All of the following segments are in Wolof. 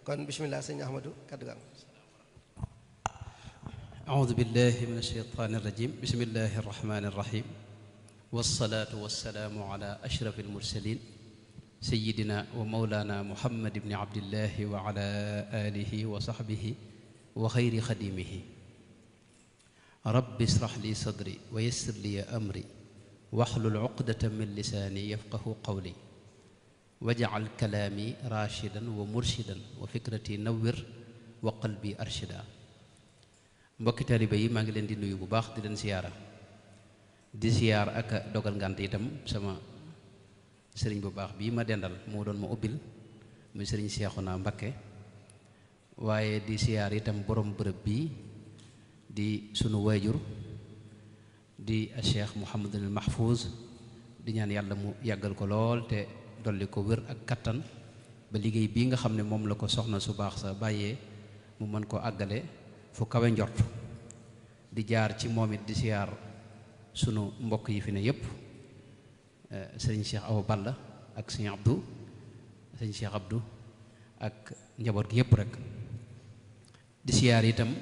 kon bismillah sëñ Ahmadou kaddu ga أعوذ بالله من الشيطان الرجيم بسم الله الرحمن الرحيم والصلاة والسلام على أشرف المرسلين سيدنا ومولانا محمد بن عبد الله وعلى آله وصحبه وخير خديمه رب اشرح لي صدري ويسر لي أمري واحلل عقدة من لساني يفقه قولي واجعل كلامي راشدا ومرشدا وفكرتي نور وقلبي أرشدا mbokki taalibe yi maa ngi leen di nuyu bu baax di leen siyaara di siyaar ak dogal ngànt itam sama sëriñ bu baax bii ma dendal moo doon ma ubbil muy sëriñ Seexuna Mbakke waaye di siyaar itam borom bërëb bii di sunu waajur di Cheikh Mouhamadul Mahfouz di ñaan yàlla mu yàggal ko lool te dolli ko wér ak kattan ba liggéey bii nga xam ne moom la ko soxna su baax sa bàyyee mu mën koo àggale fu kawe njort di jaar ci moom it di siyaar sunu mbokk yi fi ne yépp sëriñ Cheikh Awa Balla ak sëriñ Abdou sëriñ Cheikh Abdou ak njaboot gi yépp rek di siyaar itam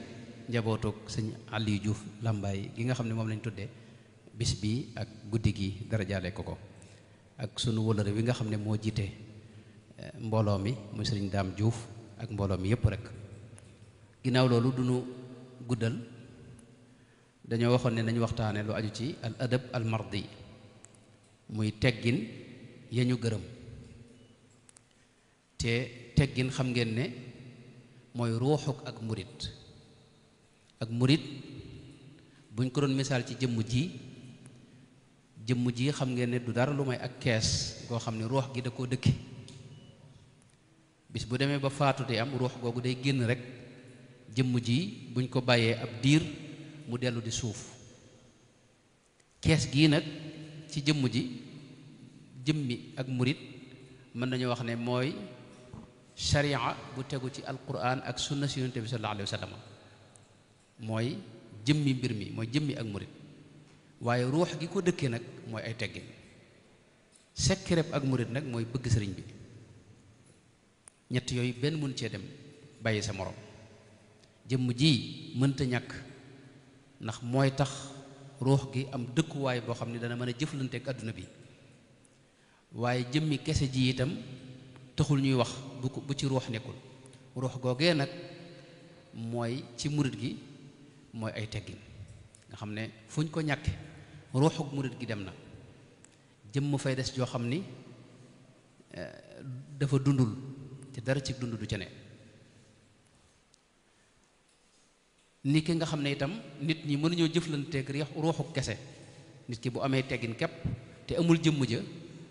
njabootuk sëñ Aliou Diouf Lambaay gi nga xam ne moom lañ tuddee bis bi ak guddi gi dara jaale ko ak sunu wëlëre wi nga xam ne moo jiite mbooloo mi muy sëriñ Daam Diouf ak mbooloo mi yépp rek ginnaaw loolu duñu guddal dañoo waxoon ne nañu waxtaane lu aju ci al adab al mardi muy teggin ya ñu gërëm te teggin xam ngeen ne mooy ruuxuk ak murit buñ ko doon misaal ci jëmm ji xam ngeen ne du dara lu may ak kees goo xam ne ruux gi da koo dëkki bis bu demee ba faatu di am ruux googu day génn rek jëmm ji buñ ko bàyyee ab diir mu dellu di suuf kees gii nag ci jëmm ji jëmmi ak murit mën nañu wax ne mooy sharia bu tegu ci alquran ak sunna si yonent bi sallallahu alayhi wa sallam mooy jëmmi mbir mi mooy jëmmi ak murit waaye ruux gi ko dëkkee nag mooy ay teggin sekkereb ak murit nag mooy bëgg sëriñ bi ñett yooyu benn mun cee dem bàyyi sa morom jëmm ji mënta ñàkk ndax mooy tax ruux gi am dëkkuwaay boo xam ne dana mën a jëflante ak àdduna bi waaye jëmmi kese ji itam taxul ñuy wax bu ci ruux nekkul ruux googee nag mooy ci murit gi mooy ay teggin nga xam ne fuñ ko ñàkke ruuxuk murit gi dem na jëmm fay des joo xam ni dafa dundul te dara ci dund du ca ne ni ki nga xam ne itam nit ñi mënuñoo jëflanteeg ruuxuk kese nit ki bu amee teggin képp te amul jëmm ja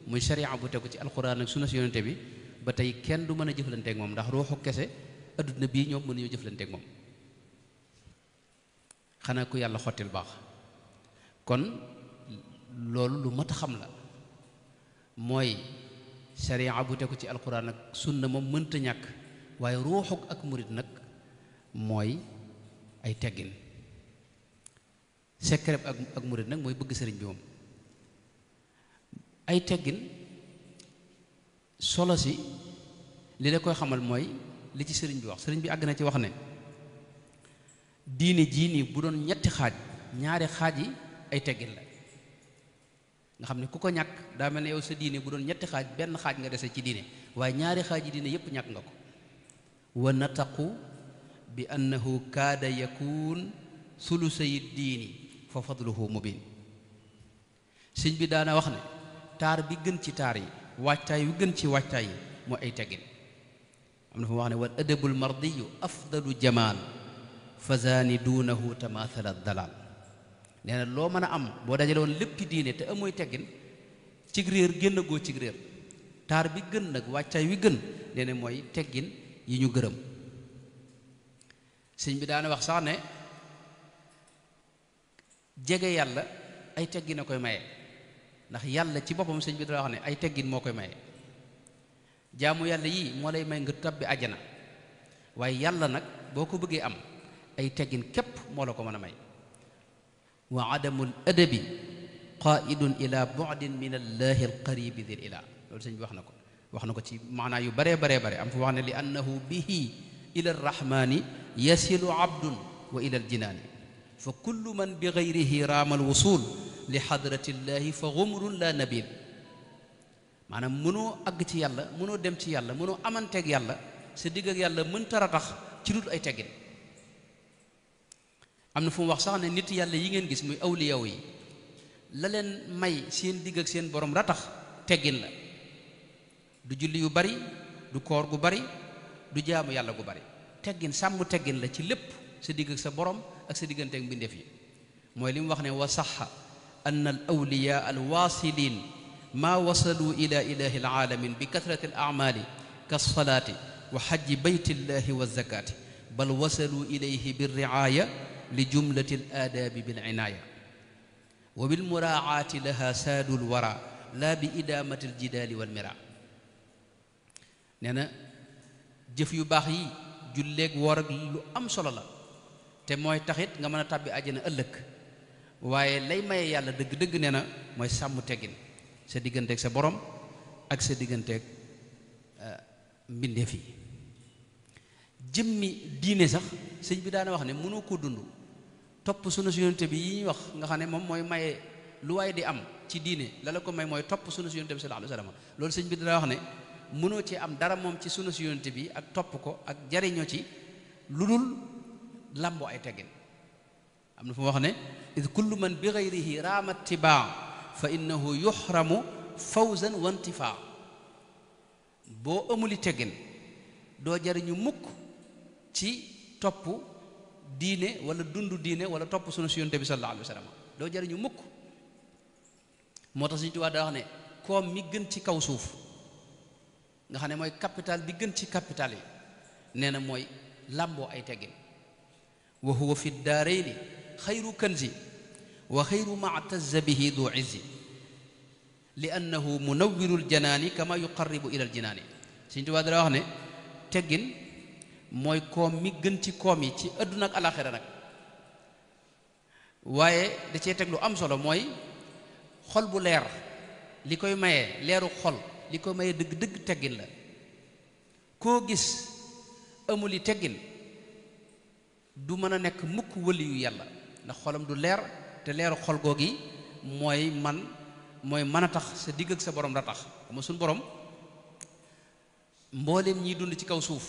muy sharia bu tegu ci alxuraan ak sunna si yonente bi ba tey kenn du mën a jëflanteeg moom ndax ruuxuk kese adduna bii ñoom mënuñoo jëflanteeg moom xanaa ku yàlla xottil baax kon loolu lu mat a xam la mooy sharia bu tegu ci alxuraan ak sunna moom mënta ñàkk waaye ruuxuk ak murit nag mooy ay teggin sekkereb ak murit nag mooy bëgg sëriñ bi moom ay teggin solo si li la koy xamal mooy li ci sëriñ bi wax sëriñ bi àgg na ci wax ne diine jii nii bu doon ñetti xaaj ñaari xaaj yi ay teggin la nga xam ne ku ko ñàkk daa mel ne yow sa diine bu doon ñetti xaaj benn xaaj nga dese ci diine waaye ñaari xaaj yi diine yépp ñàkk nga ko wa nataqu bi annahu kaada yakun sulusay diini fa fadluhu mubin sëñ bi daana wax ne taar bi gën ci taar yi waajtaay wi gën ci waajtaay yi mooy ay teggin am na fa wax ne wal adabul mardiyu afdalu jamaan fazaani duunahu tamaathala dalal nee na loo mën a am boo dajale woon léppi diine te amooy teggin cig réer génn goo cig réer taar bi gën nag waajtaay wi gën nee na mooy teggin yi ñu gërëm sëñ bi daana wax sax ne jege yàlla ay teggin a koy maye ndax yàlla ci boppam sëñ bi dana wax ne ay teggin moo koy maye jaamu yàlla yii moo lay may nga tabbi àjjana waaye yàlla nag boo ko bëggee am ay teggin képp moo la ko mën a may wa adamul adabi qaidun ila bu'din min allahi alqaribi dil ilah loolu sëñ bi wax na ko wax na ko ci maanaa yu baree bare am fu wax ne li annahu bihi ila arrahmani yasilu abdun wa ila aljinaani fa kullu man bi gayrihi raama alwusul li xadratillahi fa gumrun la nabil maanaam mënoo àgg ci yàlla mënoo dem ci yàlla mënoo amanteeg yàlla sa digg ak yàlla mënta ratax ci dul ay teggin am na fu mu wax sax ne nit yàlla yi ngeen gis muy awliyaw yi la leen may seen digg ak seen borom ratax teggin la du julli yu bari du koor gu bari du jaamu yàlla gu bari teggin sàmm teggin la ci lépp sa digg ak sa borom ak sa digganteeg mbindeef yi mooy li mu wax ne wa saxa anna al awliya al wasilin ma wasalu ila ilahi al alamin bi kathrati al a'mali kassalati wa hajji baytillahi wa zakati bal wasalu ilayhi bir riaya li jumlati al aadabi bil inaaya wa bil muraacaati laha saadu al wara laa bi idaamati al jidaali wal mira nee na jëf yu baax yi julleeg woor ak lu am solo la te mooy taxit nga mën a tàbbi àjjana ëllëg waaye lay maye yàlla dëgg-dëgg nee na mooy sàmm teggin sa digganteeg sa borom ak sa digganteeg mbindeef yi jëmmi diine sax sëñ bi daana wax ne mënoo ko dund topp sunu yonent bi yi ñuy wax nga xam ne moom mooy maye lu waay di am ci diine la ko may mooy topp sunu yonent bi sallallahu alayhi wa sallam loolu sëñ bi dana wax ne mënoo ci am dara moom ci sunu yonent bi ak topp ko ak jariñoo ci lu dul làmboo ay teggin am na fu mu wax ne id kullu man bi gayrihi raama tibaa fa innahu yuxramu fawzan wa intifaa boo amuli teggin doo jariñu mukk ci topp diine wala dund diine wala topp sunu yonent bi sallallahu alayhi wa sallam doo jariñu mukk moo tax Sëñ Tuubaa daa wax ne koom mi gën ci kaw suuf nga xam ne mooy capital bi gën ci capital yi nee na mooy làmboo ay teggin wa huwa fi daarayni xayru kanzi wa xayru mactazza bihi du izzi li annahu munawwiru ljanaani kama yuqarribu ila aljinaani Sëñ Tuubaa daa wax ne teggin mooy koom mi gën ci koom yi ci àdduna ak alaxira nag waaye da cee teg lu am solo mooy xol bu leer li koy maye leeru xol li koy maye dëgg-dëgg teggin la koo gis amul yi teggin du mën a nekk mukk wëli yu yàlla ndax xolam du leer te leeru xol googi mooy mën a tax sa digg ak sa borom da tax xam suñ borom mboolem ñiy dund ci kaw suuf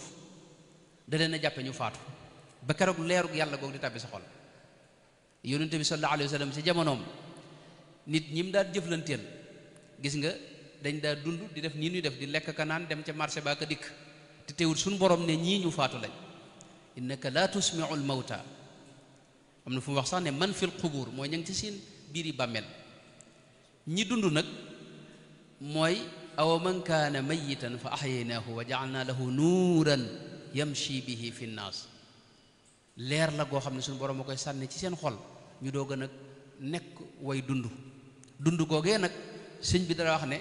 da leen a jàppe ñu faatu ba keroog leerug yàlla goog di tàbbi sa xol yonente bi sallallahu alayhi wa sallam ci jamonoom nit ñi mu daan jëflanteel gis nga dañ daa dund di def nii ñuy def di lekk ka naan dem ca marché ba ka dikk te teewul suñu borom ne ñii ñu faatu lañ innaka la tusmiu l mawta am na fu mu wax sax ne man fil qubur mooy ña ngi ci seen biir yi bàmmeel ñi dund nag mooy aw man kaana mayitan fa axyaynaahu wa jaalna lahu nuuran yamshi bihi fi nnaas leer la goo xam ne suñu borom a koy sànni ci seen xol ñu doog a nag nekk way dund googee nag sëñ bi dara wax ne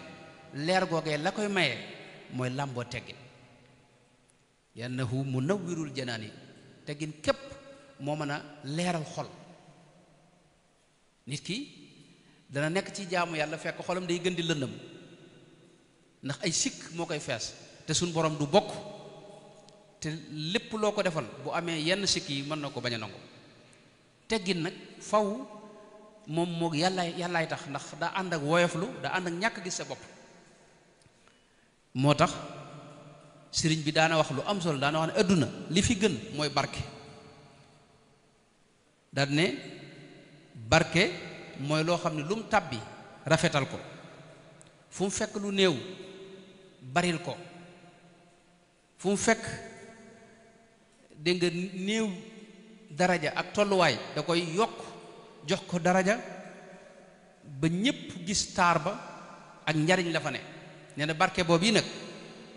leer googee la koy maye mooy làmboo teggin yannahu munawwirul janaani teggin képp moo mën a leeral xol nit ki dana nekk ci jaamu yàlla fekk xolam day gën di lëndëm ndax ay sikk moo koy fees te suñ borom du bokk te lépp loo ko defal bu amee yenn sikk yi mën na ko bañ a nangu teggin nag faw moom moog yàllaay tax ndax daa ànd ak woyoflu daa ànd ak ñàkk gis sa bopp moo tax sëriñ bi daana wax lu am solo daana wax ne adduna li fi gën mooy barke daal ne barke mooy loo xam ne lu mu tàbbi rafetal ko fu mu fekk lu néew baril ko fu mu fekk dégg nga néew daraja ak tolluwaay da koy yokk jox ko daraja ba ñépp gis taar ba ak njariñ la fa ne nee na barke boobu yi nag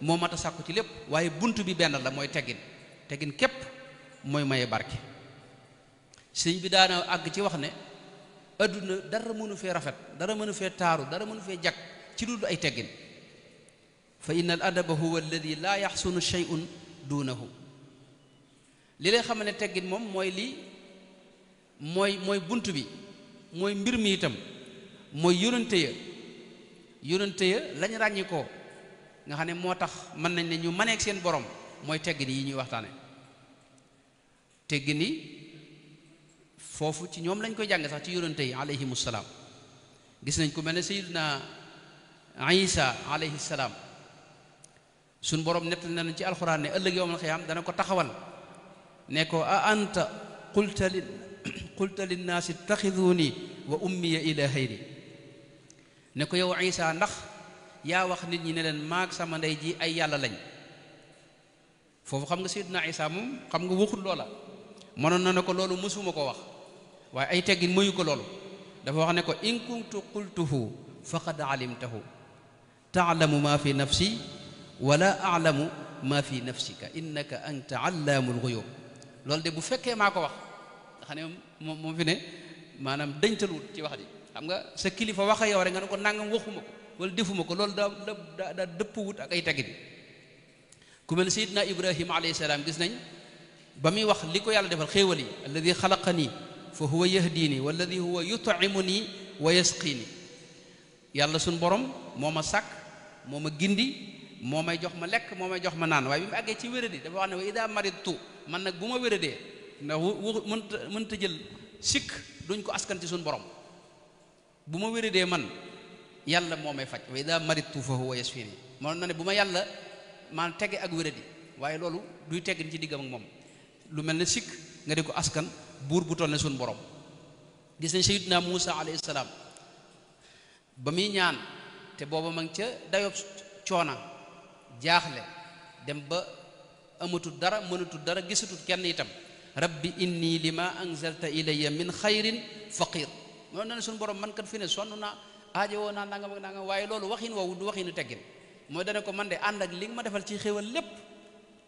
moo mat a sàkku ci lépp waaye bunt bi benn la mooy teggin képp mooy maye barke sëñ bi daana àgg ci wax ne adduna dara mënu fee rafet dara mënu fee taaru dara mënu fee jag ci dul ay teggin fa inna al adaba huwa alladi laa yaxsunu shay'un duunahu li lay xam ne teggin moom mooy lii mooy bunt bi mooy mbir mi itam mooy yónnante ya lañ ràññi ko nga xam ne moo tax mën nañ ne ñu maneek seen borom mooy teggin yi ñuy waxtaane teggin yi foofu ci ñoom lañ koy jàng sax ci yonente yi alayhimu salaam gis nañ ku mel ne sayyidina Isa alayhi salaam suñ borom nettal na ci alxuraan ne ëllëg yawmal xiyaam dana ko taxawal ne ko a anta qulta linnaasi ittaxiduuni wa ummiya ilaahayni ne ko yow Isa ndax yaa wax nit ñi ne leen maag sama ndey ji ay yàlla lañ foofu xam nga sayyidina Isa moom xam nga waxul loola mënoon na ne ko loolu mësuma ko wax waaye ay teggin mayu ko loolu dafa wax ne ko in kuntu qultuhu faqad alimtahu taalamu ma fi nafsi wala alamu ma fi nafsika innaka anta allaamul ghuyub loolu de bu fekkee maa ko wax nga xam ne moom fi ne maanaam dëñtaluwut ci wax ji xam nga sa kilifa wax a yow rek nga ne ko nangam waxuma ko wala defuma ko loolu daa dëppwut ak ay teggin ku mel ne Seydina Ibrahima alayhi salaam gis nañ ba muy wax li ko yàlla defal xéewal yi alladi xalaqani fa huwa yahdini walladi huwa yut'imuni wa yasqini yàlla suñ borom moo ma sàkk moo ma gindi moo may jox ma lekk moo may jox ma naan waaye bi mu àggee ci wéradi dafa wax ne wa ida maridtu man nag bu ma wéradee ndax mënta jël sikk duñ ko askan ci suñ borom bu ma wéradee man yàlla moo may faj wa ida maridtu fa huwa yasfini moo na ne bu ma yàlla maan tege ak wéradi waaye loolu duy teggin ci diggam ak moom lu mel ne sikk nga di ko askan buur bu toll ne suñ borom gis nañ sayyidina Muusa alayhi salaam ba muy ñaan te booba ma ngi ca dayob coona jaaxle dem ba amatul dara mënatul dara gisatul kenn itam rabbi inni lima anzalta ilayya min xayrin faqir moo na ne suñu borom man kat fi ne sonn naa aajo woo naa nangam ak nangam waaye loolu waxin woowu du waxinu teggin mooy dane ko man de ànd ak li nga ma defal ci xéewal lépp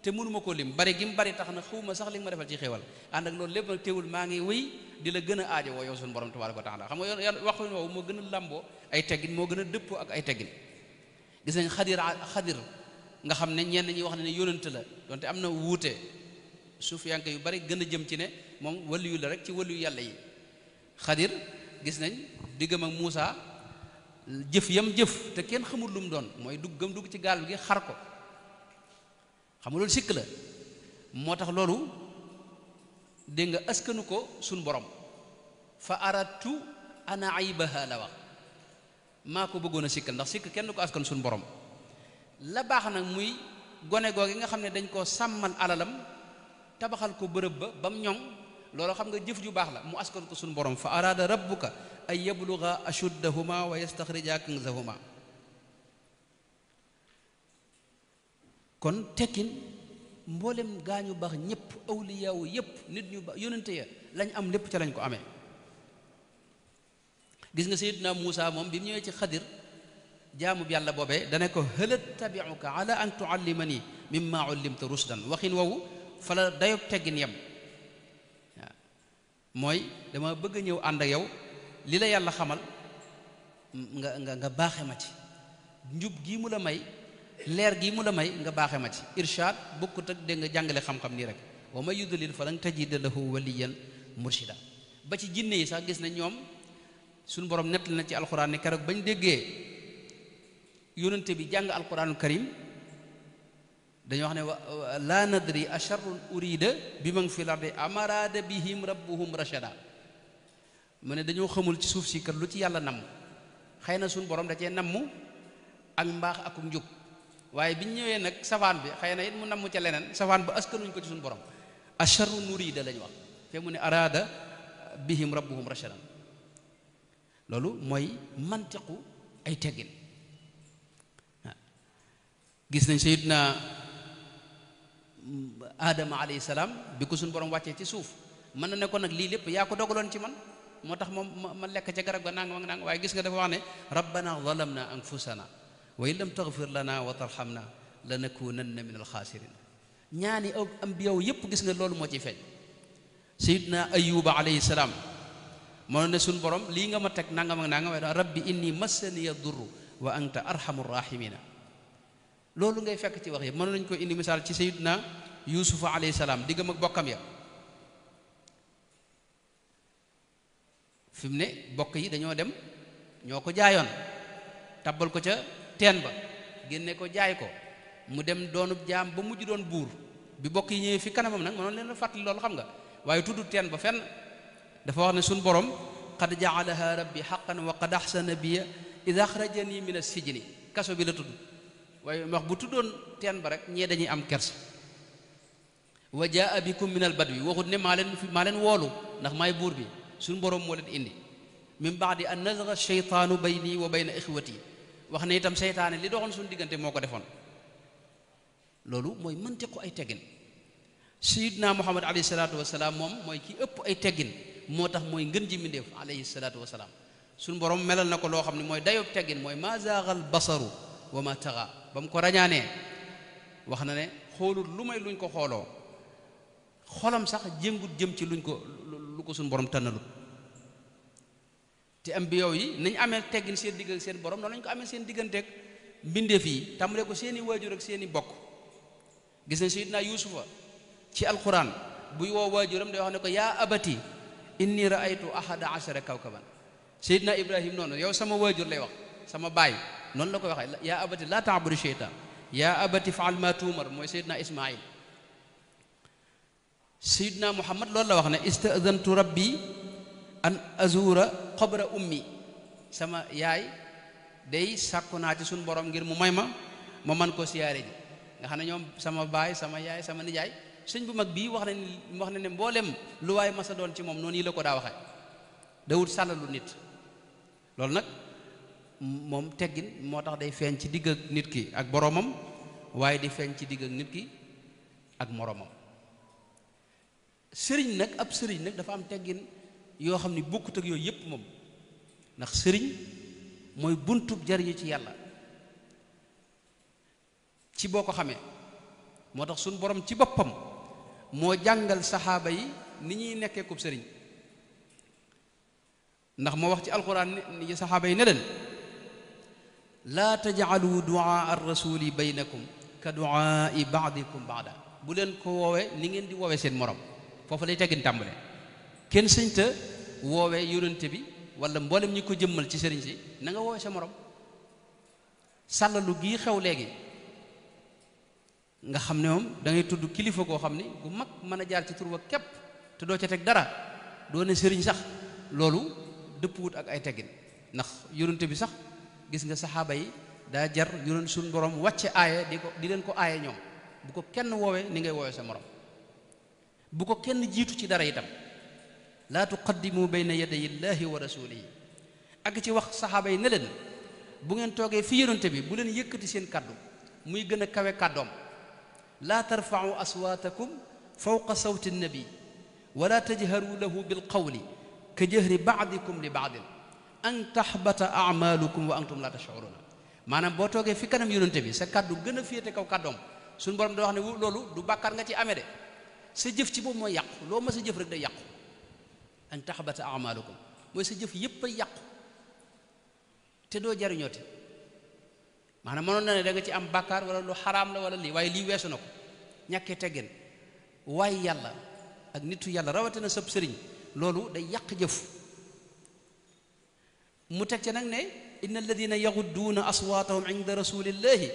te mënuma ko lim bari gi mu bari tax na xawma sax li nga ma defal ci xéewal ànd ak loolu lépp nag teewul maa ngi wéy di la gën a aajo woo yow suñu borom tabaaraka wa taala xam nga yoon waxin woowu moo gën a lamboo ay teggin moo gën a dëppoo ak ay teggin gis nañ xadir nga xam ne ñenn ñi wax ne yónent la donte am na wuute suufiyanke yu bari gën a jëm ci ne moom waliyu la rek ci waliyu yàlla yi xadir gis nañ diggam ak Muusa jëf yam jëf te kenn xamul lu mu doon mooy duggam dugg ci gaal gi xar ko xam nga loolu sikk la moo tax loolu dégg nga askanu ko suñ borom fa aradtu ana aybaha la wax maa ko bëggoon a sikkal ndax sikk kenn du ko askan suñ borom la baax nag muy gone googi nga xam ne dañ koo sàmmal alalam tabaxal ko bërëb ba mu ñoŋ loolu xam nga jëf ju baax la mu askan ko suñu borom fa araada rabbuka ay yabluga ashuddahuma wa yastaxrija kanzahuma kon tekkin mboolem gaañu baax ñëpp awliyaawu yëpp nit ñu baax yonente ya lañ am lépp ca lañ ko amee gis nga sayyidina Muusa moom bi mu ñëwee ci xadir jaamub yàlla boobee dane ko hal attabi'uka ala an tuallimani mimma ullimta rushdan waxin woowu fa la dayob teggin yem waaw mooy dama bëgg a ñëw ànd ak yow li la yàlla xamal nga baaxe ma ci njub gii mu la may leer gii mu la may nga baaxe ma ci irshaad bokkut ak dégg nga jàngale xam-xam nii rek wa man yudlil falan tajida lahu waliyan murshida ba ci jinne yi sax gis na ñoom suñu borom nett na ci alxuraan ne keroog bañ déggee yónnante bi jàng alxuraanul karim dañoo wax ne la nadri asharrun urida bi man fil ardi amarada bihim rabbuhum rashada mu ne dañoo xamul ci suuf si kat lu ci yàlla namm xëy na suñu borom da cee namm ak mbaax ak njub waaye biñ ñëwee nag safaan bi xëy na it mu namm ca leneen safaan ba askanuñ ko ci suñu borom asharrun urida lañ wax te mu ne arada bihim rabbuhum rashadan loolu mooy mantiqu ay teggin gis nañ sayyidina Adama alayhi salaam bi ko suñu borom wàccee ci suuf mën na ne ko nag lii lépp yaa ko dogaloon ci man moo tax moom ma lekk ca garab ga nangam ak nangam waaye gis nga dafa wax ne rabbana zalamna anfusana wa in lam taghfir lana wa tarhamna lanakunanna min alxaasirin ñaani ambiyaw yépp gis nga loolu moo ciy feeñ sayyidina Ayyuba alayhi salaam moo ne suñu borom lii nga ma teg nangam ak nangam waaye rabbi inni massaniya durru wa anta arhamur rahimina loolu ngay fekk ci wax yi mën nañ ko indi misaal ci sayyidina yusufa alayhi salaam diggam ak bokkam ya fi mu ne bokk yi dañoo dem ñoo ko jaayoon tabbal ko ca teen ba génne ko jaay ko mu dem doonub jaam ba mujj doon buur bi bokk yi ñëwee fi kanamam nag mënoon leen a fàttali loolu xam nga waaye tudd teen ba fenn dafa wax ne suñ borom qad jaalaha rabbi haqqan wa qad ahsana biya id akhrajani min as-sijni kaso bi la tudd waaye wax bu tuddoon teen ba rek ñee dañuy am kersa wa jaa bikum min al badwi waxut ne maa leen woolu ndax maay buur bi suñ borom moo leen indi min baadi an nazgha sheytaanu bayni wa bayna ixwati wax ne itam seytaane li doxoon suñu diggante moo ko defoon loolu mooy mënte ko ay teggin sayidna muhammad alayhi salaatu wasalaam moom mooy ki ëpp ay teggin moo tax mooy ngën ji mindéef alayhi salaatu wasalaam suñu borom melal na ko loo xam ne mooy dayob teggin mooy ma zaagal basaru wa ma taxa ba mu ko rañaanee wax na ne xoolul lu may luñ ko xooloo xolam sax jéngut jëm ci lu ko suñu borom tànnalut te ambiyaw yi nañ amee teggin seen digg ak seen borom noonu lañ ko amee seen digganteeg mbindeef yi tàmbalee ko seeni waajur ak seeni bokk gis nañ sayyidina yuusufa ci alquran buy woo waajuram day wax ne ko yaa abati inni raaytu ahada ashara kawkaban sayyidina ibrahim noonu yow sama waajur lay wax sama baay noonu la koy waxee yaa abati laa ta'budu sheytaan yaa abati faal ma tuumar mooy sayyidina ismail sayyidina muhammad loolu la wax ne ista'dhantu rabbi an azura qabra ummi sama yaay day sàkku naa ci suñu borom ngir mu may ma man ko siyaare ji nga xam ne ñoom sama baay sama yaay sama nijaay sëñ bu mag bii wax na ne mboolem lu waay masa doon ci moom noonu yi la ko daa waxe dawut sàllalu nit loolu nag moom teggin moo tax day feeñ ci digg ak nit ki ak boroomam waaye di feeñ ci digg ak nit ki ak moroomam sëriñ nag ab sëriñ nag dafa am teggin yoo xam ni bokkut ak yooyu yépp moom ndax sëriñ mooy buntub jariñu ci yàlla ci boo ko xamee moo tax suñ borom ci boppam moo jàngal saxaaba yi ni ñuy nekkee kub sëriñ ndax moo wax ci alquran ni saxaaba yi ne leen laa tajcalu duaa ar rasuli baynakum ka duaai baadikum baada bu leen ko woowe ni ngeen di woowe seen morom foofu lay teggin tàmbale kenn sëñ ta woowe yonente bi wala mboolem ñi ko jëmmal ci sëriñ si na nga woowe sa morom sàllalu gii xew léegi nga xam ne moom da ngay tudd kilifa koo xam ni gu mag mën a jaar ci tur ba képp te doo ca teg dara doo ne sëriñ sax loolu dëpp wut ak ay teggin ndax yonente bi sax gis nga saxaaba yi daa jar yonent suñu borom wàcce aaya di leen ko aaye ñoom bu ko kenn woowe ni ngay woowe sa morom bu ko kenn jiitu ci dara itam laa tuqaddimu bayna yaday llahi wa rasulihi ak ci wax saxaaba yi ne leen bu ngeen toogee fi yonente bi bu leen yëkkati seen kaddu muy gën a kawe kàddoom laa tarfa'u aswaatakum fawqa sawti nnabi wala tajharu lahu bil qawli ka jahri ba'dikum li ba'din an tahbata a'malukum wa antum la tash'uruna maanaam boo toogee fi kanam yonente bi sa kaddu gën a féete kaw kàddoom suñu borom da wax ne loolu du bàkkaar nga ci amee de sa jëf ci boobu mooy yàqu loo ma sa jëf rek day yàqu an tahbata a'malukum mooy sa jëf yépp ay yàqu te doo jariñooti maanaam mënoon na ne da nga ci am bàkkaar wala lu xaraam la wala lii waaye lii weesu na ko ñàkkee teggin waaye yàlla ak nitu yàlla rawatina sab sëriñ loolu day yàq jëf mu teg ca nag ne inna alladina yaxudduuna aswaatahum inda rasulillahi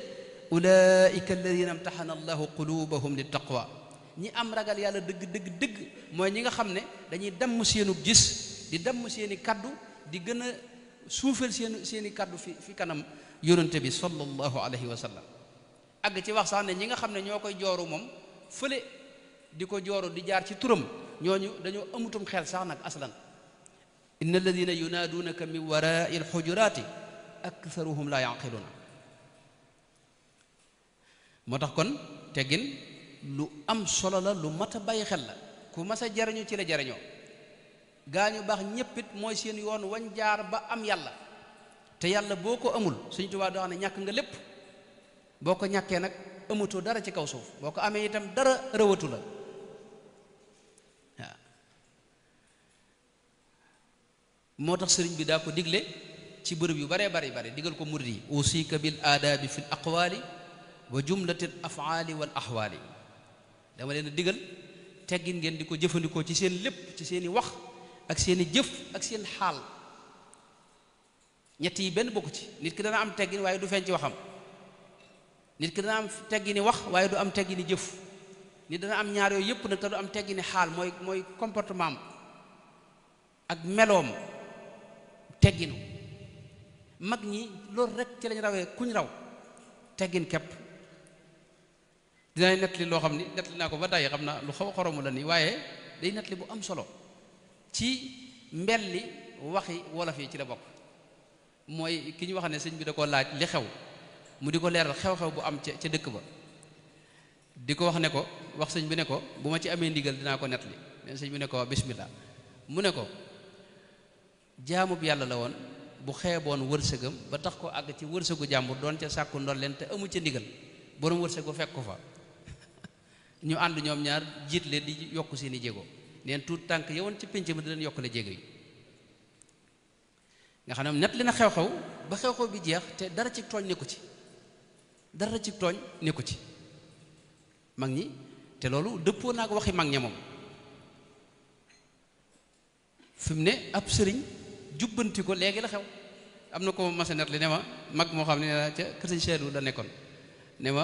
ulaika alladina imtaxana allahu qulubahum li taqwa ñi am ragal yàlla dëgg mooy ñi nga xam ne dañuy damm seenu gis di damm seeni kaddu di gën a suufeel seeni kaddu fi kanam yonente bi sallallahu alayhi wa sallam àgg ci wax sax ne ñi nga xam ne ñoo koy jooru moom fële di ko jooru di jaar ci turam ñooñu dañoo amutum xel sax nag aslan inna alladina yunaaduunaka min warai alxujuraati aktharuhum la yaqiluuna moo tax kon teggin lu am solo la lu mat a bàyyi xel la ku mas a jariñu ci la jariñoo gaañu baax ñéppit mooy seen yoon wañ jaar ba am yàlla te yàlla boo ko amul Sëñ Tuubaa doo xam ne ñàkk nga lépp boo ko ñàkkee nag amatoo dara ci kaw suuf boo ko amee itam dara rëwatu la waaw moo tax sëriñ bi daa ko digle ci bërëb yu baree bari digal ko murid yi usika bil aadaabi fi l aqwaali wa jumlati l afaali wal ahwaali dama leen a digal teggin ngeen di ko jëfandikoo ci seen lépp ci seeni wax ak seeni jëf ak seen xaal ñett yi benn bokku ci nit ki dana am teggin waaye du feeñ ci waxam nit ki dana am teggi ni wax waaye du am teggi ni jëf nit dana am ñaar yooyu yëpp nag te du am teggi ni xaal mooy comportement am ak meloom tegginu mag ñi loolu rek ci lañ rawee kuñ raw teggin képp dinaay nettali loo xam ni nettali naa ko ba tàyyi xam naa lu xaw a xoromu la nii waaye day nettali bu am solo ci mbelli waxi wolof yi ci la bokk mooy ki ñu wax ne sëñ bi da koo laaj li xew mu di ko leeral xew-xew bu am ca dëkk ba di ko wax ne ko wax sëñ bi ne ko bu ma ci amee ndigal dinaa ko nettali mais sëñ bi ne ko bismillah mu ne ko jaamub yàlla la woon bu xeeboon wërsëgam ba tax ko àgg ci wërsëgu jàmbur doon ca sàkku ndol leen te amu ca ndigal borom wërsëgu fekk ko fa ñu ànd ñoom ñaar jiit leen di yokk seeni jéego neen tuut tànk yowoon ci pénc ma di leen yokkale jéego yi nga xam ne net li na xew-xew ba xew-xew bi jeex te dara ci tooñ nekku ci dara ci tooñ nekku ci mag ñi te loolu dëppoo naa ko waxi mag ña moom fi mu ne ab sëriñ jubbanti ko léegi la xew am na ko masa net li ne ma mag moo xam ne ca kër Sëñ Seedu la nekkoon ne ma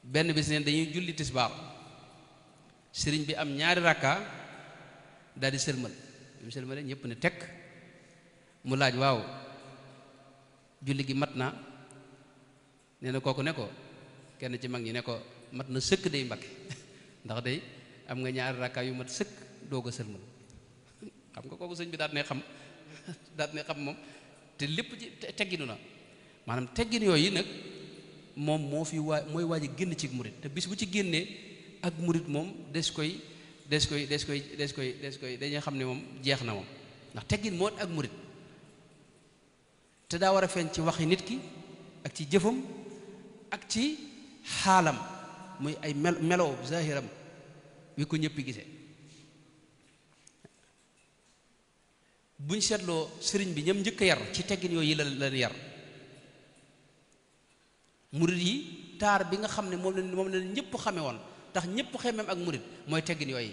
benn bis neen dañuy julli tisbaar sëriñ bi am ñaari rakka daal di sëlmal mu sëlmale ñëpp ne tekk mu laaj waaw julli gi mat na nee na kooku ne ko kenn ci mag ñi ne ko mat na sëkk day Mbakke ndax day am nga ñaari rakka yu mat sëkk doog a sëlmal xam nga kooku sëñ bi daat ne xam moom te lépp ci tegginu na maanaam teggin yooyu nag moom moo fi mooy waaj a génn ci murit te bis bu ci génnee ak murit moom des koy dañuy xam ne moom jeex na moom ndax teggin moo ak murit te daa war a feeñ ci waxi nit ki ak ci jëfam ak ci xaalam muy ay melow zahiram wi ko ñëpp gisee buñ seetloo sëriñ bi ñam njëkk a yar ci teggin yooyu la yar murit yi taar bi nga xam ne moom la ñëpp xame woon tax ñëpp xemeem ak murit mooy teggin yooyu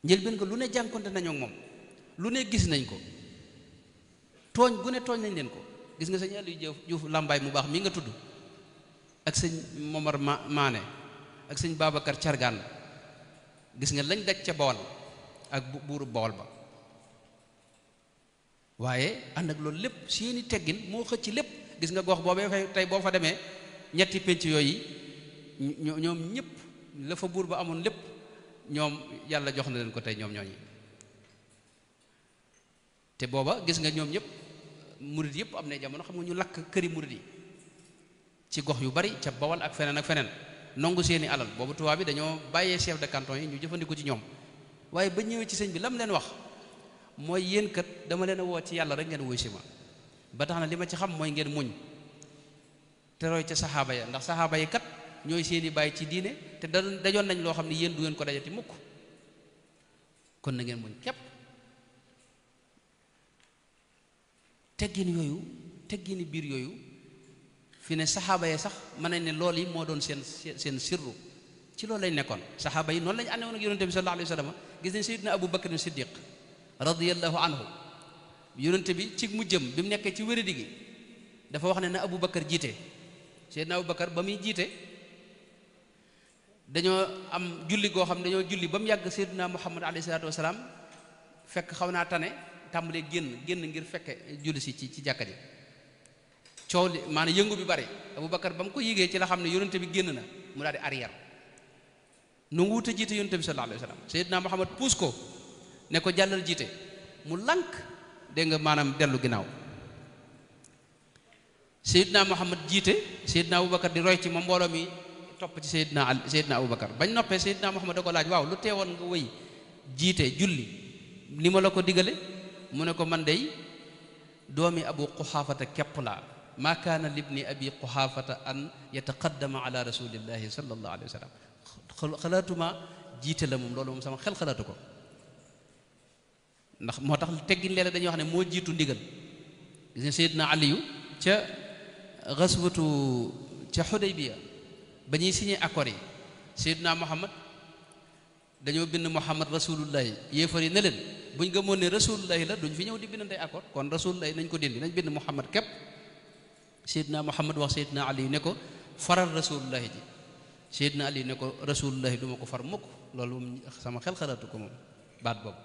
njëlbeen ko lu ne jànkonte nañoo ak moom lu ne gis nañ ko tooñ gu ne tooñ nañ leen ko gis nga sëñ Aliou Diouf Lambaay mu baax mi nga tudd ak sëñ Momar Maane ak sëñ Babacar Cargaan gis nga lañ daj ca Bawol ak buuru Bawol ba waaye ànd ak loolu lépp seeni teggin moo xëcc lépp gis nga gox boobee fay tey boo fa demee ñetti pénc yooyu ñoom ñëpp la fa buur ba amoon lépp ñoom yàlla jox na leen ko tey ñoom ñooñu te booba gis nga ñoom ñëpp murid yëpp am na jamono xam nga ñu lakk këri murid yi ci gox yu bari ca Bawol ak feneen nongu seeni alal boobu tubaab bi dañoo bàyyee chef de canton yi ñu jëfandikoo ci ñoom waaye ba ñëwee ci sëñ bi lam leen wax mooy yéen kat dama leen a woo ci yàlla rek ngeen wuy si ma ba tax na li ma ci xam mooy ngeen muñ te roy ca saxaaba ya ndax saxaaba yi kat ñooy seeni bàyyi ci diine te dajoon nañ loo xam ne yéen du ngeen ko dajati mukk kon na ngeen muñ képp teggini biir yooyu fi ne saxaaba ya sax mën nañ ne lool yi moo doon seen sirru ci loolu lañ nekkoon saxaaba yi noonu lañ ànde woon ak yonente bi sallallahu alayhi wa sallam gis nañ sayyidina Abu Bakr Siddiq radiyallahu anhu yonente bi ci mujjëm bi mu nekkee ci wéradi gi dafa wax ne na Abu Bakar jiite sayyidina Abu Bakar ba muy jiite dañoo am julli goo xam ne dañoo julli ba mu yàgg sayyidina Muhammad alayhi salaatu wasalaam fekk xaw naa tane tàmbalee génn ngir fekke julli si ci jàkka ji coow li maanaam yëngu bi bari Abu Bakar ba mu ko yégee ci la xam ne yonente bi génn na mu daal di arrière nu nguute jiite yonente bi sallallahu alayhi wa sallam sayyidina Muhammad puus ko ne ko jàllal jiite mu lànk dégg nga maanaam dellu ginnaaw sayyidina Muhammad jiite sayyidina Abu Bakar di roy ci ma mbooloo mi topp ci sayyidina Abu Bakar bañ noppee sayyidina Muhammad da ko laaj waaw lu teewoon nga wëy jiite julli ni ma la ko digale mu ne ko man dey doomi Abu Quhaafata képp laa maa kaana libni abi Quhaafata an yataqaddama ala rasulillahi sallallahu alayhi wa sallam xalaatuma jiite la moom loolu moom sama xel xalaatu ko ndax moo tax teggin leela dañuy wax ne moo jiitu ndigal gis nga Seydina Aliyu ca gaswatu ca Xudaybiya ba ñuy signé accord yi Seydina Muhammad dañoo bind Muhammad rasulullahi yéefar yi ne leen buñ gëmoon ne rasulullahi la duñ fi ñëw di bindantey accord kon rasulullahi nañ ko dindi nañ bind Muhammad képp Seydina Muhammad wax Seydina Ali ne ko faral rasulullahi ji Seydina Ali ne ko rasulullahi du ma ko far mukk loolu moom sama xel xalaatu ko moom baat boobu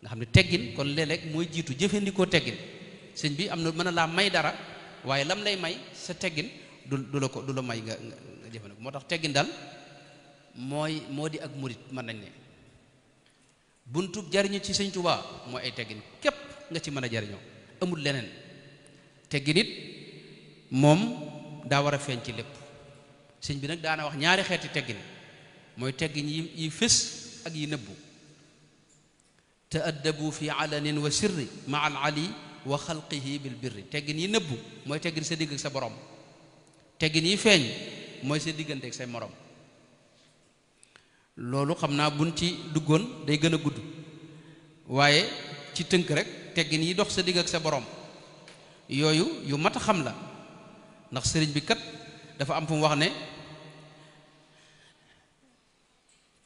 nga xam ne teggin kon léeg-léeg mooy jiitu jëfandikoo teggin sëñ bi am na mën a laa may dara waaye lam lay may sa teggin du la may nga jëfandikoo moo tax teggin daal moo di ak murit mën nañ ne buntu jariñu ci sëñ Tuubaa mooy ay teggin képp nga ci mën a jariñoo amul leneen teggin it moom daa war a feeñ ci lépp sëñ bi nag daana wax ñaari xeeti teggin mooy teggin yi fés ak yi nëbbu ta'addabu fi alanin wa sirri ma al ali wa xalqihi bil birri teggin yi nëbbu mooy teggin sa digg ak sa borom teggin yi feeñ mooy sa diggante ak say morom loolu xam naa buñ ci duggoon day gën a gudd waaye ci tënk rek teggin yi dox sa digg ak sa borom yooyu yu mat a xam la ndax sëriñ bi kat dafa am fu mu wax ne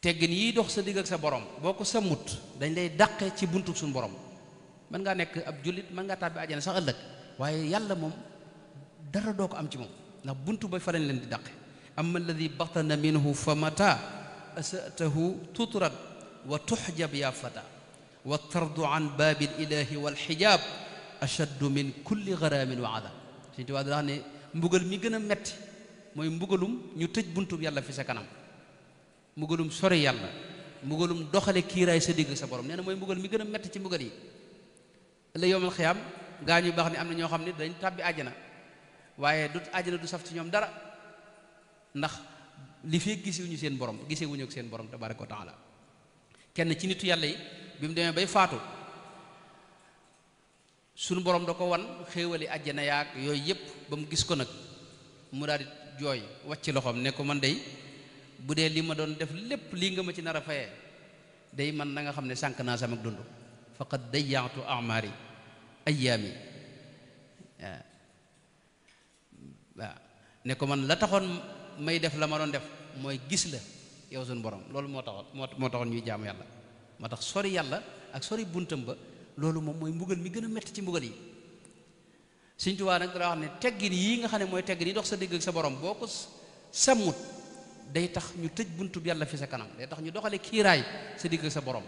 teggin yi dox sa digg ak sa borom boo ko sàmmut dañ lay dàqe ci buntu suñu borom mën ngaa nekk ab jullit mën ngaa tàbbi àjjana sax ëllëg waaye yàlla moom dara doo ko am ci moom ndax buntu ba fa lañ leen di dàqe amma alladi batana minhu fa mata asatahu tutrad wa tuxjab ya fata wa tardu an baabil ilahi wal xijaab ashaddu min kulli garaamin wa adab Sëñ Tuubaa daa ne mbugal mi gën a metti mooy mbugalum ñu tëj buntu yàlla fi sa kanam mbugalum sori yàlla mbugalum doxale kiiraay sa digg sa borom nee na mooy mbugal mi gën a metti ci mbugal yi la yowmal xiyaam gaa ñu baax ni am na ñoo xam ne dañ tàbbi àjjana waaye du àjjana du saf ci ñoom dara ndax li fee gisewuñu seen borom gisewuñu ak seen borom tabaaraka wa taala kenn ci nitu yàlla yi bi mu demee bay faatu sunu borom da ko wan xéewali àjjana yaag yooyu yëpp ba mu gis ko nag mu daal di jooy wàcc loxoom ne ko man day bu dee li ma doon def lépp lii nga ma ci nar a fayee day man na nga xam ne sànq naa sama dund faqad dayyaatu amaari ayyaami waaw ne ko man la taxoon may def la ma doon def mooy gis la yow suñu borom loolu moo taxoon ñuy jaamu yàlla moo tax sori yàlla ak sori buntam ba loolu moom mooy mbugal mi gën a metti ci mbugal yi Sëñ Tuubaa nag dara wax ne teggin yii nga xam ne mooy teggin yi dox sa digg ak sa borom boo ko sàmmut day tax ñu tëj buntub yàlla fi sa kanam day tax ñu doxale kiiraay sa digg ak sa borom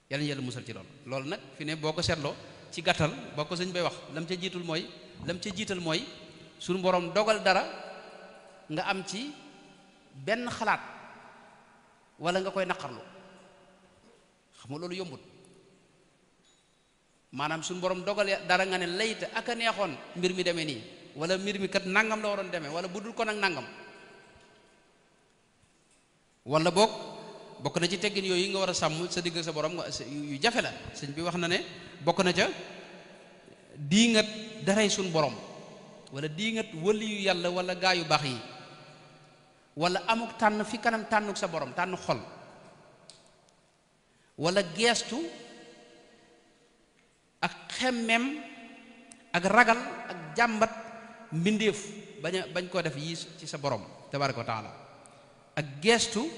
yàlla ñu yàlla musal ci loolu nag fi ne boo ko seetloo ci gàttal boo ko sëñ bay wax lam ca jiital mooy suñu borom dogal dara nga am ci benn xalaat wala nga koy naqarlu xam nga loolu yombut maanaam suñu borom dogal dara nga ne layta ak a neexoon mbir mi demee nii wala mbir mi kat nangam la waroon demee wala bu dul ko nag nangam wala bokk na ci teggin yooyu nga war a sàmm sa digg sa borom yu jafe la sëñ bi wax na ne bokk na ca diingat daray suñu borom wala diingat wëli yu yàlla wala gaa yu baax yi wala amuk tànn fi kanam tànnuk sa borom tànn xol wala geestu ak xemmem ak ragal ak jàmbat mbindeef bañ koo def yii ci sa borom tabaaraka wa taala ak geestu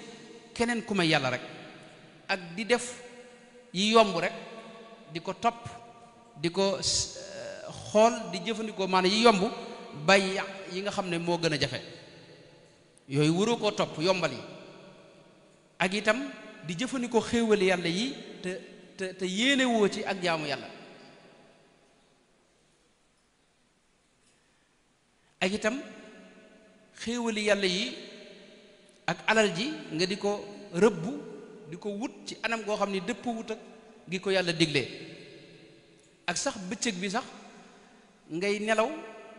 keneen ku may yàlla rek ak di def yi yomb rek di ko topp di ko xool di jëfandikoo maanaam yi yomb bàyyi yi nga xam ne moo gën a jafe yooyu waroo koo topp yombal yi ak itam di jëfandikoo xéewali yàlla yi te yéene woo ci ak jaamu yàlla ak itam xéewali yàlla yi ak alal ji nga di ko rëbbu di ko wut ci anam goo xam ni dëpp wut ak gi ko yàlla diglee ak sax bëccëg bi sax ngay nelaw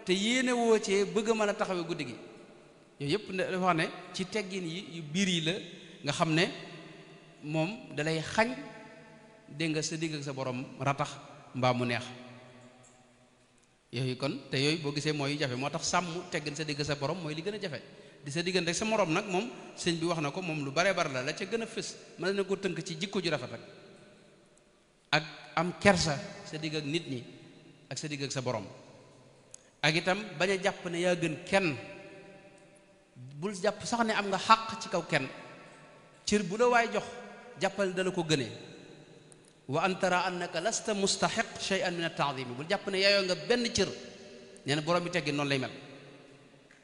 te yéene woo cee bëgg a mën a taxawe guddi gi yooyu yëpp dafa wax ne ci teggin yi yu biir yi la nga xam ne moom dalay xañ dégg nga sa digg ak sa borom ratax mbaa mu neex yooyu kon te yooyu boo gisee mooy jafe moo tax sàmm teggin sa digg sa borom mooy li gën a jafe di sa diggante ak sa morom nag moom sëñ bi wax na ko moom lu bare bare la ca gën a fës mën na ko tënk ci jikko ju rafet rek ak am kersa sa digg ak nit ñi ak sa digg ak sa borom ak itam bañ a jàpp ne yaa gën kenn bul jàpp sax ne am nga xàq ci kaw kenn cër bu la waay jox jàppal dala ko gënee wa an tara annaka lasta mustaxiq shay'an min at-ta'zimi bul jàpp ne yaayoo nga benn cër nee na borom bi teggin noonu lay mel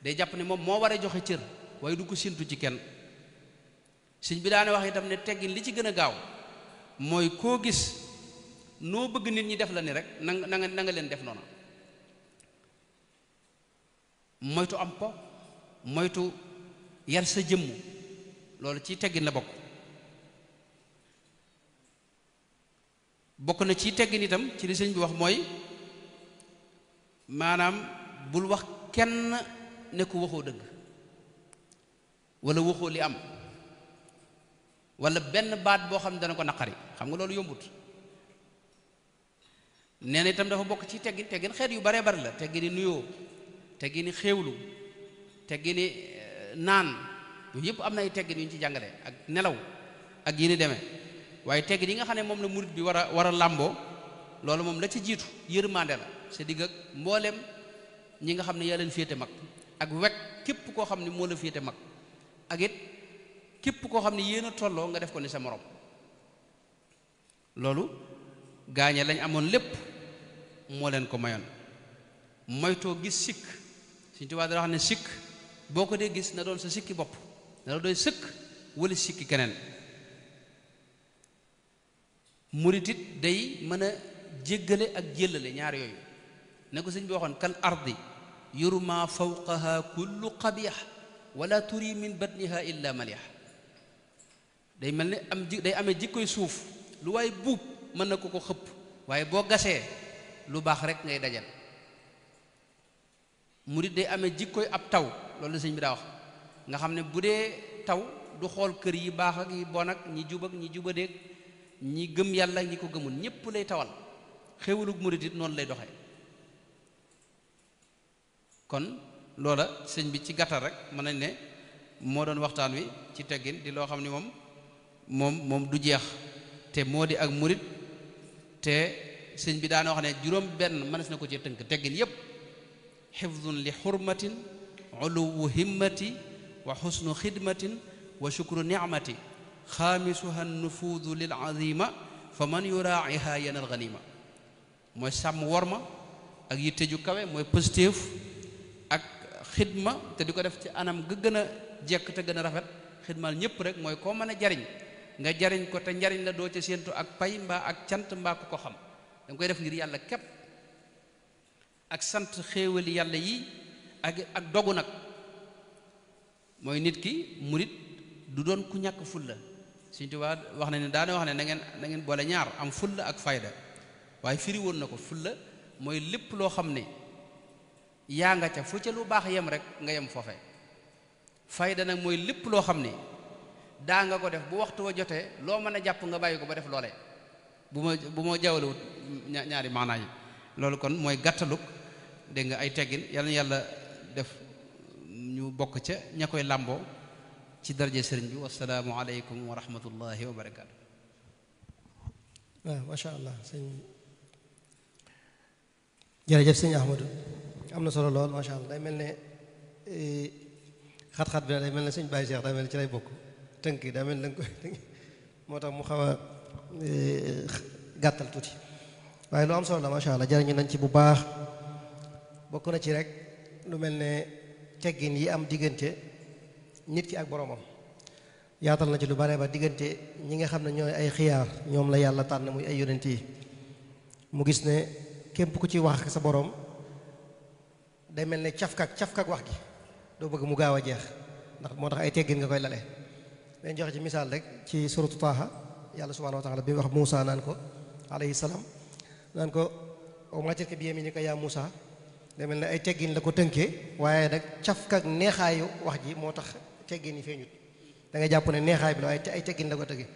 day jàpp ne moom moo war a joxe cër waaye du ko séentu ci kenn sëñ bi daane wax itam ne teggin li ci gën a gaaw mooy koo gis noo bëgg nit ñi def la ni rek na nga leen def noonu moytu am po moytu yar sa jëmm loolu ci teggin la bokk na ci teggin itam ci li sëñ bi wax mooy maanaam bul wax kenn ne ko waxoo dëgg wala waxoo li am wala benn baat boo xam ne dana ko naqari xam nga loolu yombut nee na itam dafa bokk ci teggin xeet yu baree bari la teggini nuyoo teggini xéewlu teggini naan yooyu yëpp am na ay teggin yu ñu ci jàngale ak nelaw ak yi ni demee waaye teggin yi nga xam ne moom la murit bi war a làmboo loolu moom la ci jiitu yërmande la sa digg ak mboolem ñi nga xam ne yaa leen féete mag ak wekk képp koo xam ne moo la féete mag ak it képp koo xam ne yéen a tolloo nga def ko ni sa morom loolu gaañe lañ amoon lépp moo leen ko mayoon moytoo gis sikk Sëñ Tuubaa dara wax ne sikk boo ko dee gis na doon sa sikki bopp na la doy sëkk wala sikki keneen murit it day mën a jéggale ak jéllale ñaar yooyu ne ko sëñ bi waxoon kal ardi yurma fawqaha kullu qabih wala turi min batniha illa malih day mel ne day amee jikkoy suuf lu waaye buub mën na ko xëpp waaye boo gasee lu baax rek ngay dajal murit day amee jikkoy ab taw loolu la sëñ bi daa wax nga xam ne bu dee taw du xool kër yi baax ak yi bon ak ñi jub ak ñi jubadeeg ñi gëm yàlla ñi ko gëmul ñépp lay tawal xéwalug murit it noonu lay doxe kon loola sëñ bi ci gàttal rek mën nañ ne moo doon waxtaan wi ci teggin di loo xam ne moom du jeex te moo di ak murit te sëñ bi daana wax ne juróom benn mënees na ko ci tënk teggin yépp xifdun li xurmatin uluwu himmati wa xusnu xidmatin wa shukru nicmati xaamisuha nufuudu lil azima fa man yuraaciha yanal ganima mooy sàmm worma ak yitte ju kawe mooy positif ak xidma te di ko def ci anam ga gën a jekk te gën a rafet xidmal ñépp rek mooy koo mën a jariñ nga jariñ ko te njariñ la doo ca séentu ak pay mbaa ak cant mbaa ku ko xam danga koy def ngir yàlla képp ak sant xéewali yàlla yi ak dogu nag mooy nit ki murit du doon ku ñàkk fulla Sëñ Tuubaa wax na ne daana wax ne na ngeen boole ñaar am fulla ak fayda waaye firi woon na ko fulla mooy lépp loo xam ne yaa nga ca fu ca lu baax yem rek nga yem foofe fayda nag mooy lépp loo xam ne daa nga ko def bu waxtu wa jotee loo mën a jàpp nga bàyyi ko ba def loolee bu ma jawalewut ñaari maanaa yi loolu kon mooy gàttaluk dégg nga ay teggin yàlla def ñu bokk ca ña koy làmboo ci daraje sëriñ bi wasalaamu aleykum wa rahmatullahi wa barakaatu. waaw macha allah sëñ jërëjëf sëñ Ahmadou am na solo lool macha allah day mel ne xat-xat bi day mel ne sëñ Baye Cheikh day mel ne ci lay bokk tënk daa mel ne danga koy moo tax mu xaw a gàttal tuuti waaye lu am solo la macha allah jërëñu nañ ci bu baax bokk na ci rek lu mel ne teggin yi am diggante nit ki ak boromam yaatal na ci lu bare ba diggante ñi nga xam ne ñooy ay xiyaar ñoom la yàlla tànn muy ay yonent yi mu gis ne képp ku ci wax ak sa borom day mel ne cafkak wax gi doo bëgg mu gaaw a jeex ndax moo tax ay teggin nga koy lale dañ joxe ci misaal rek ci suratu Taaha yàlla subhanahu wa taala bi mu wax Muusa naan ko alayhi salaam naan ko wa maa tilka bi yamiinika yaa Muusa day mel ne ay teggin la ko tënkee waaye nag cafkak neexaayu wax ji moo tax teggin yi feeñut da ngay jàpp ne neexaay bi la waaye ay teggin la ko tënkee